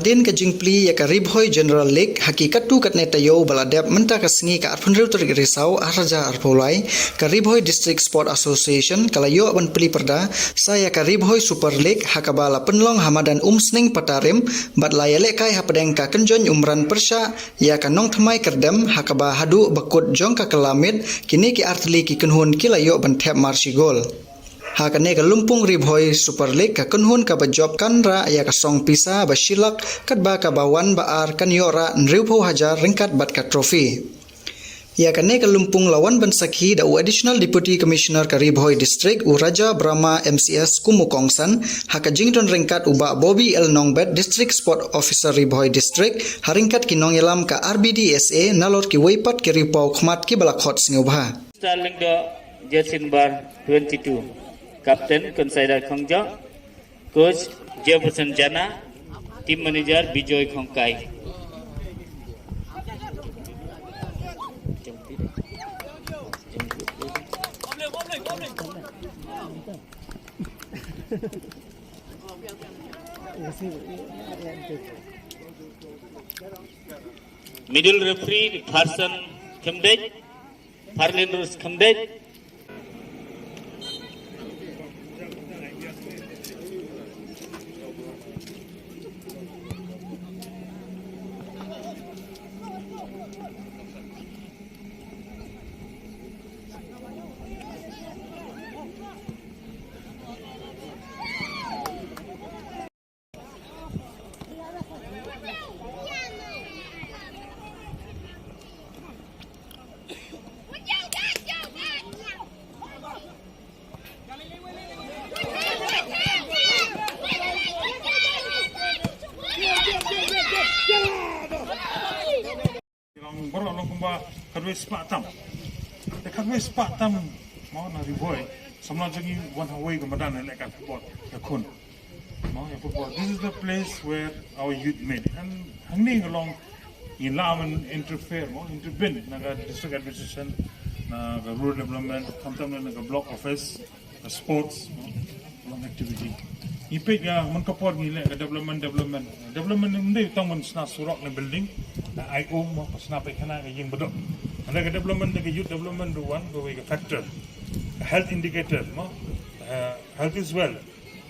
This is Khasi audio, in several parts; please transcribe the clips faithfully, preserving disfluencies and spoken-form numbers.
Hadien ka jingplie ïa ka Ri Bhoi General League ha ki katto katne taïew ba la dep mynta ka sngi ka arphew hynriew tarik Risaw arhajar arphew lai, ka Ri Bhoi District Sport Association ka la ïoh ban plie pyrda sa ïa ka Ri Bhoi Super League ha kaba la pynlong ha madan Umsning Patarim bad la ïalehkai hapdeng ka kynjoin umran pyrshah ïa ka Nongthymmai Kyrdem ha kaba haduh ba kut jong ka kylla miet kine ki artylli ki kynhun ki la ïoh ban thep mar shi gol. Ha kane ka lympung Ri Bhoi Super League ka kynhun kaba jop kan rah ïa ka song pisa ba shi lak katba kaba wan ba ar kan ïoh rah hynriewphew hajar ryngkat bad ka trophy. Ïa kane ka lympung la wan ban sakhi da u Additional Deputy Commissioner ka Ri Bhoi District u Raja Brahma M C S kum u kongsan ha ka jingdon ryngkat u Bah Bobby L Nongbet District Sport Officer Ri Bhoi District ha ryngkat ki nongïalam ka R B D S A nalor kiwei pat ki riewpaw khmat kiba la khot sngewbha. Star Lyngdoh, jersey number twenty-two. Captain, Consider Khongjoh. Coach, Jefferson Jana. Team manager, Bijoy Khongkai. Middle referee, Farson Khymdeit. Parlin Rus Khymdeit. Long baroh long kumba khatwei spah tam. Te khatwei spah tam mo na Ri Bhoi. Samla jong ngi wan ha wei ka madan leh ka football ka khun. Mo ya football. This is the place where our youth meet. And hangne ka long ngi lah ban interfere mo, intervene na ka district administration, na ka rural development, khamtam na ka block office, ka sports, no? Long activity. Ngi peit ka man ka por ngi leh ka development, development. Development ym dei tang ban shna surok ne building, na ai um mo, shna paikana, ka ïing baduk. Hynrei ka development, ka youth development ruh wan kawei ka factor. Ka health indicator mo. Uh, health is wealth.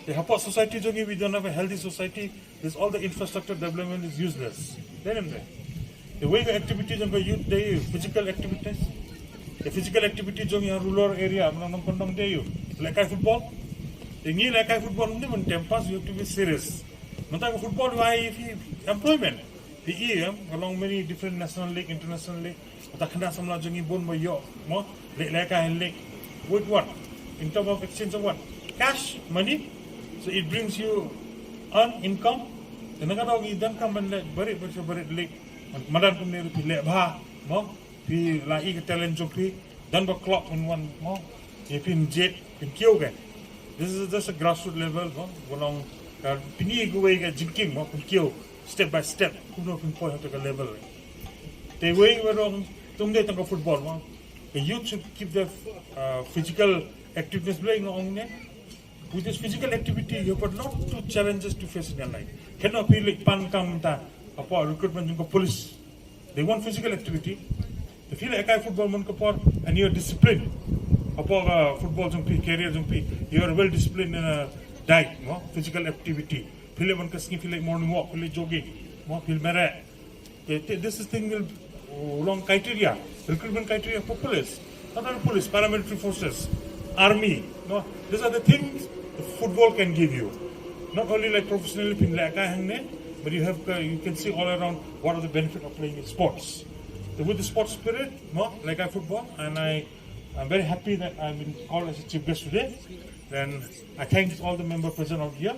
Te hapoh society jong ngi, we don't have a healthy society, this all the infrastructure development is useless. Dei ne ym dei? Te wei ka activity jong ka youth dei physical activities. Te physical activity jong ngi ha rural area, mynta nongkyndong dei ïoh lehkai football. Te ngi lehkai football ym dei ban time pass, you have to be serious. Mynta ka football wai phi employment. Phi i em, ka long many different national league, international league. Mynta khynnah samla jong ngi bun ba ïoh mo, leh lehkai league. With what? In terms of exchange of what? Cash, money. So it brings you earn income. Te na ka daw ngi donkam ban leh barit, barit, barit league. Madan kumne ruh phi leh bha mo, phi la i ka talent jong phi. Don ba club phin wan mo, ïa phin jied, phin kiew ke. This is just a grassroots level mo. Ka long ka pyni kawei ka jingkieng mo, phin kiew step by step kumno phin poi ha ka level. Te wei ba dang, ym dei tang ka football mo. The youth should keep their uh, physical activeness, blei nga ong ne. With this physical activity, you have a lot of challenges to face in your life. Kynnoh phi leit pan kam mynta hapoh recruitment jong ka police. They want physical activity. Te phi lehkai football man ka por and you're disciplined. Hapoh ka football jong phi, career jong phi, you're well disciplined in a diet, no? Physical activity. Phi leh man ka sngi, phi leh morning walk, phi leh jogging, mo, phi leh mareh. Te, te, this is thing will, uh, long criteria, recruitment criteria for police. Not only police, paramilitary forces, army. No, these are the things the football can give you. Not only like professionally phin lehkai hangne, but you have, uh, you can see all around what are the benefit of playing in sports. So with the sports spirit, no, lehkai football, and I, I'm very happy that I've been called as a chief guest today. Then I thank all the member present out here.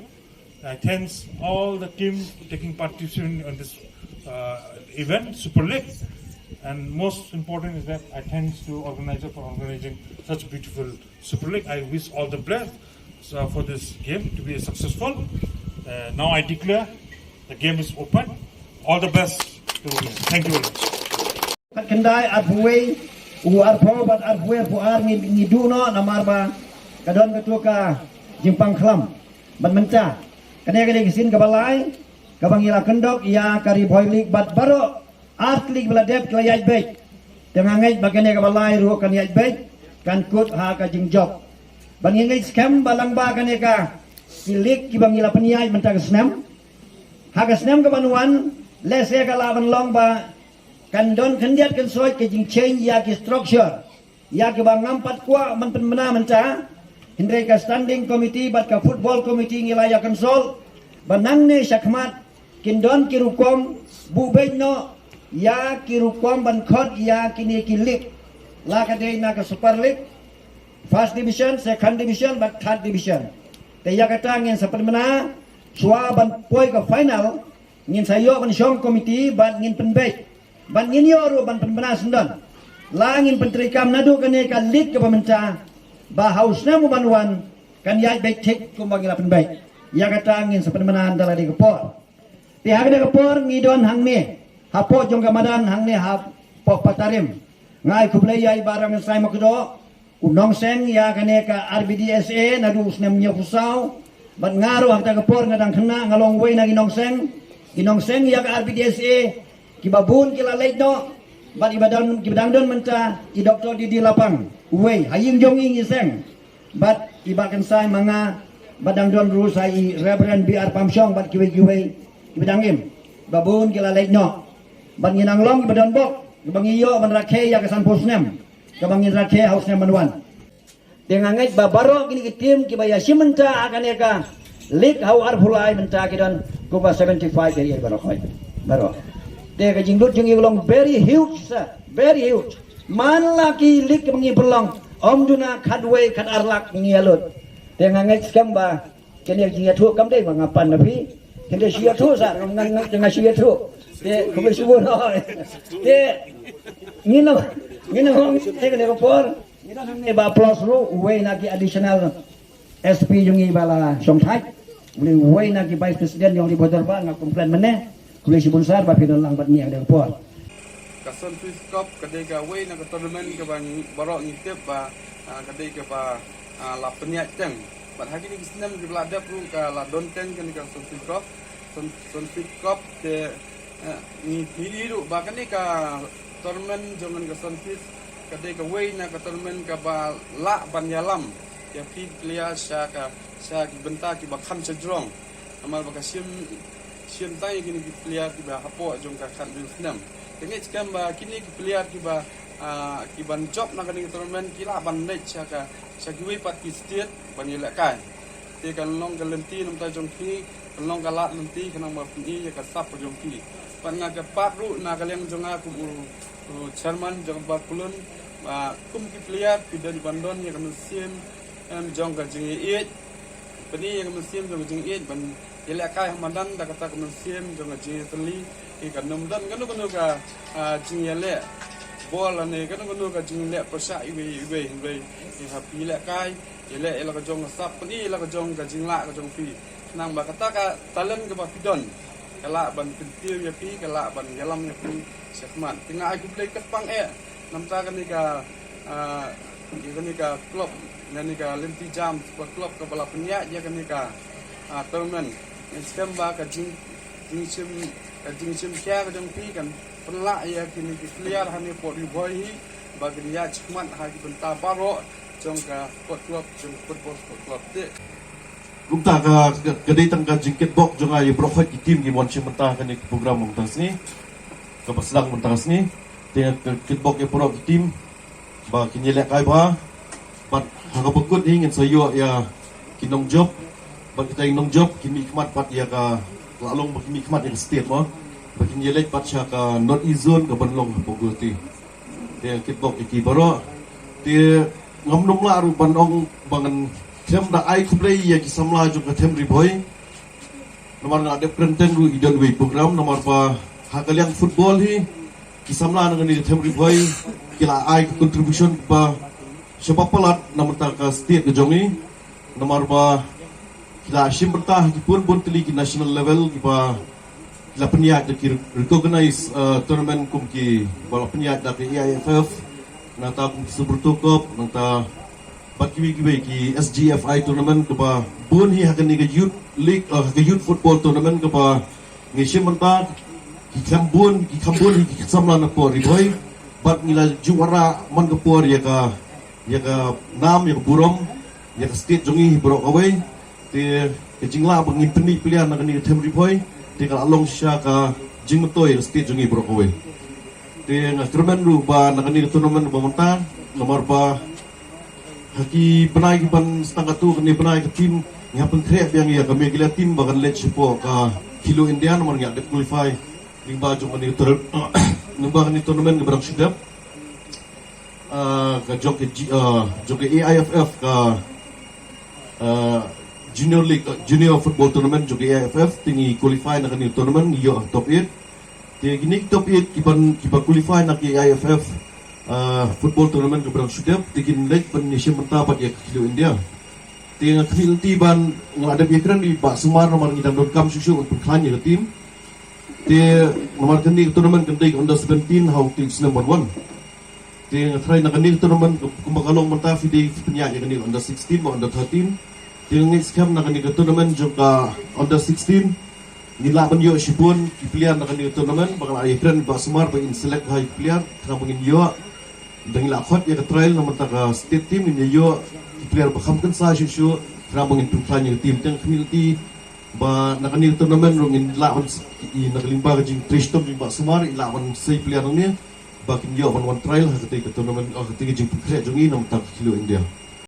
I thanks all the team for taking participation in this uh, event, Super League. And most important is that I thanks to organizer for organizing such beautiful Super League. I wish all the best uh, for this game to be successful. Uh, now I declare the game is open. All the best to the game. Thank you very much. Khatkhyndai arphew wei, u arphew bad arphew wei arphew ar ngi, ngi duh noh namar ba ka don kato ka jingpang khlam. Bad mynta kane ka dei ka sien kaba lai. Kaba ngi la kyndok ïa ka Ri Bhoi League bad baroh ar tylli ba la dep ki la ïaid beit. Te nga ngeit ba kane kaba lai ruh kan ïaid beit, kan kut ha ka jingjop. Ban ngi ngeit skhem ba lang ba kane ka ki league kiba ngi la pynïaid mynta ka snem, ha ka snem ka ban wan, lehse ka la ban long ba kan don khyndiat khynsoit ka jingchange ïa ki structure, ïa kiba ngam pat kwah ban pynbna mynta. Hynrei ka standing committee bad ka football committee ngi la ïa consult ba nangne shakhmat kin don ki rukom buh beit noh ïa ki rukom ban khot ïa kine ki league, la ka dei na ka Super League, First Division, Second Division bad Third Division. Te ïa kata ngin sa pynbna, shuwa ban poi ka final, ngin sa ïoh ban shong committee bad ngin pynbeit, bad ngin ïoh ruh ban pynbna syndon. La ngin pyntreikam naduh kane ka league kaba mynta, ba ha u snem u ban wan kan ïaid beit thik kumba ngi la pynbeit. Ïa kata ngin sa pynbna da la dei ka por. Te ha kane ka por ngi don hangne hapoh jong ka madan hangne hapoh Patarim. Nga ai khublei ïa i Bah Rangkynsai Makdoh, u nongseng ïa kane ka R B D S A naduh u snem hynñiewphew saw. Bad nga ruh ha kata ka por nga dang khynnah, nga long uwei na ki nongseng, ki nongseng ïa ka R B D S A kiba bun ki la leit noh. Bad iba dang, kiba dang don mynta i Doktor D D Lapang, uwei ha ïing jong i ngi seng. Bad i Bah Kynsai ma nga, bad dang don ruh sa i Reverend B R Pamshong bad kiwei kiwei kiba dang im, ba bun ki la leit noh. Bad ngi nang long kiba don bok, kiba ngi ïoh ban rakhe ïa ka sanphew snem, kaba ngin rakhe ha u snem ban wan. Te nga ngeit ba baroh kine ki team kiba ïashim bynta ha kane ka league ha u arphew lai mynta ki don kumba seventy five area baroh hoi. Baroh. Te ka jinglut jong ngi ka long very huge sir, very huge. Man la ki league kiba ngi pynlong, ym duna khatwei khatar lak ngi ïalut. Te nga ngeit skhem ba kane ka jingïathuh kam dei ba nga pan na phi. Kane shu ïathuh sir, nga nga nga shu ïathuh. Te khublei shibun hoi. Te ngi nang ngi nang hong te kane ka por. Ngi don hangne Bah Plus ruh, uwei na ki additional S P jong ngi ba la shong thait. Uwei na ki vice president jong Ri Bhoi Dorbar, nga complain mynne. Khublei shibun sir ba phi don lang bad ngi ha kane ka por. Ka Sunfist Cup ka dei kawei na ka tournament kaba ngi baroh ngi tip ba, ah, ka dei kaba, ah, la pynïaid teng. Bad ha kine ki snem kiba la dep ruh ka la don teng kane ka Sunfist Cup. Sun, Sunfist Cup te, eh, ngi, ngi ïohi ruh ba kane ka tournament jong ngi ka Sunfist ka dei kawei na ka tournament kaba lah ban ïalam ïa ki player sha ka, sha ki bynta kiba kham shajrong. Namar ba ka shim, shim tang ïa kine ki player kiba hapoh jong ka khathynriew snem. Te ngeit skhem ba kine ki player kiba, ah, kiban jop na kane ka tournament ki lah ban leit sha ka, sha kiwei pat ki state ban ïalehkai. Te kan long ka lynti na bynta jong phi, kan long ka lad lynti khnang ba pyni ïa ka sap ka jong phi. Bad nga kyrpad ruh na ka liang jong nga kum u, u chairman jong ka Bar Kulun, ba kum ki player phi dei ban don ïa ka mynsiem, em, jong ka jingïeit. Pyni ïa ka mynsiem jong ka jingïeit ban ïalehkai ha madan da kata ka mynsiem jong ka jingïatylli. Ki kan ym don kano kano ka, ah, jingïaleh bol lane kano kano ka jingleh pyrshah iwei iwei, hynrei ki hap ïalehkai, ïaleh ïa la ka jong ka sap, pyni ïa la ka jong ka jinglah ka jong phi. Khnang ba kata ka talent kaba phi don ka lah ban kyntiew ïa phi, ka lah ban ïalam ïa phi shakhmat. Te nga ai khublei kyrpang eh na bynta kane ka, ah, ïa kane ka club, kane ka Lynti Jam Football Club kaba la pynïaid ïa kane ka, ah, tournament. Ngi skhem ba ka jing, jingshim, ka jingshim khia ka jong phi kan pynlah ïa kine ki player hangne hapoh Ri Bhoi hi ba kin ïaid shakhmat ha ki bynta baroh jong ka sport club, jong ka football sport club te. Kumta ka, ka, ka dei tang ka jingkitbok jong nga ïa baroh ki team ki wan shim bynta kane ka program mynta ka sngi, kaba sdang mynta ka sngi. Te ka kitbok ïa baroh ki team ba kin ïalehkai bha. Bad ha kaba kut hi ngin sa ïoh ïa ki nongjop. Bad kita ki nongjop kin mihkhmat pat ïa ka, la long ba kin mihkhmat ïa ka state mo, ba kin ïaleit pat sha ka North East Zone kaban long hapoh Guwahati. Te kitbok ïa ki baroh. Te ngam nym lah ruh ban ong ba ngan khlem da ai khublei ïa ki samla jong ka Them Ri Bhoi. Namar nga dep kren teng ruh i don wei program, namar ba ha ka liang football hi ki samla na kane ka Them Ri Bhoi ki la ai ka contribution ba shaba palat na bynta ka state ka jong i. Namar ba ki la shim bynta ha ki bun bun tylli ki national level kiba ki la pynïaid da ki recognized, uh, tournament kum ki ba la pynïaid da ka A I F F, nangta kum ki Subroto Cup, nangta bad kiwei kiwei ki S G F I tournament kaba bun hi ha kane ka youth league, uh, ha ka youth football tournament kaba Ngi shim mynta ki kham bun, ki kham bun hi ki samla na por Ri Bhoi. Bad ngi la ju wanrah man ka por ïa ka, ïa ka nam, ïa ka burom ïa ka state jong ngi hi baroh kawei. Te ka jinglah ba ngin pynmih player na kane ka team Ri Bhoi, te ka la long shisha ka jingmyntoi ïa ka state jong ngi baroh kawei. Te nga kyrmen ruh ba na kane ka tournament ba mynta, namar ba ha ki bnai ki ban sdang katto katne bnai ka team ngi hap pynkhreh biang ïa ka Meghalaya team ba kan leit shapoh ka Khelo India, namar ngi hap dep qualify lyngba jong kane ka tour-, lyngba kane ka tournament kaba dang shu dep. Ah, ka jong ka G-, ah, jong ka A I F F, ka, ah, Junior League, ah, Junior Football Tournament jong ka A I F F, te ngi qualify na kane ka tournament, ngi ïoh top eight. Te kine ki top eight ki ban, ki ba qualify na ka A I F F, ah, Football Tournament kaba dang shu dep, te kin leit ban ïashim bynta pat ïa ka Khelo India. Te nga khmih lynti ban, nga la dep ïakren i Bah Sumar namar ngi dang donkam shuh shuh ban pynkhlaiñ ïa ka team. Te namar kane ka tournament kan dei ka under seventeen ha u te u snem ban wan. Te nga tharai na kane ka tournament kumba ka long mynta phi dei phi pynïaid ïa kane ka under sixteen bad under thirteen. Te nga ngeit skhem na kane ka tournament jong ka under sixteen ngin lah ban ïoh shibun ki player na kane ka tournament, ba nga la ïakren i Bah Sumar ba ngin select bha ïa ki player, khnang ba ngin ïoh, ba ngin lah khot ïa ka trial na bynta ka state team, ngin ïoh ki player ba kham kynsa shuh shuh, khnang ba ngin pynkhlaiñ ïa ka team. Te nga khmih lynti ba na kane ka tournament ruh ngin lah ban s-, i na ka lyngba ka jingtrei shitom jong i Bah Sumar, i lah ban sei player nangne ba kin ïoh ban wan trial ha katei ka tournament, ha katei ka jingpynkhreh jong ngi na bynta ka Khelo India.